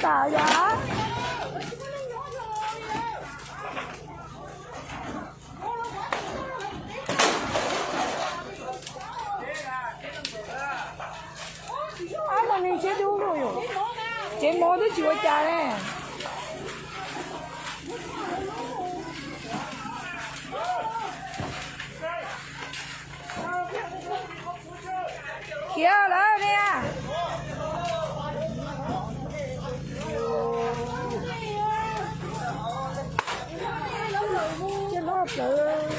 tas yom. Ab, mas neeg tsev dub lawm, tsev mov twb tsis ua cas ne. Khiav lawm ne. Tsiaj loj plaws.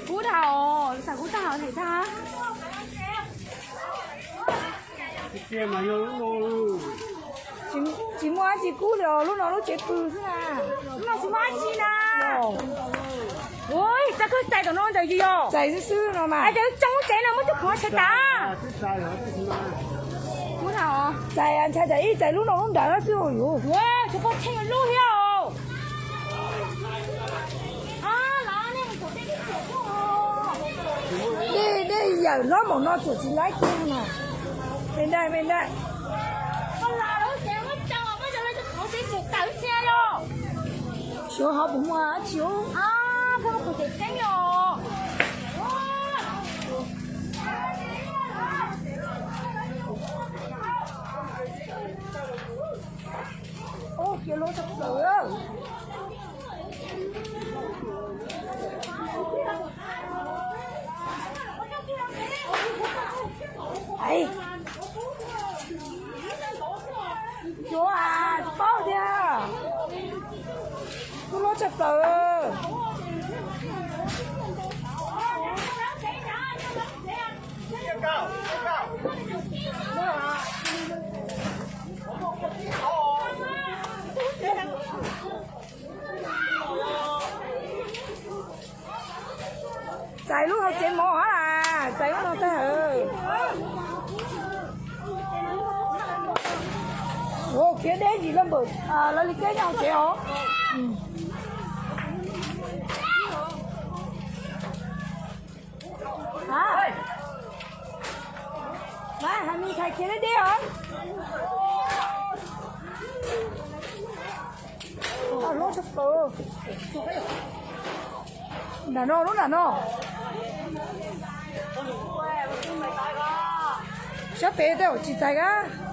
Kub dhau, xav kub tag hauv them tag. Tsis muaj dab tsi kub li os, lub no lub tsev pw xwb na. Lub no tsis muaj dab tsi na. Ui, txais kawg, txais tom no ntawm yus yog. Txais xwb xwb no mas. Txais tsoo tsev no muab coj khov sawv tas. Kub dhau. Txais ntshai tsam ib txais lub no lub nrad xwb yus. Ua, tsis pom tsheej lub thiab. Dej, dej yawm hlob maum no txuam tsis laib kiag na. Me ntag, me ntag. Suav hov puas muaj dab tsi? Ua, khiav luaj tshaj plaws. Cuav, tsis paub tiag. Kub luaj tshaj plaws. Txais lub hauv tsev mov hab, txais lub no tag hawm. Ua, khiav deb zis lawm npawm, lawv li teb nyob hauv tsev os. Hais me ntxhais khiav deb deb os. Lub tshaj plaws. Nram no, lub nram no. Sab pem tej zaum tsis txais kab.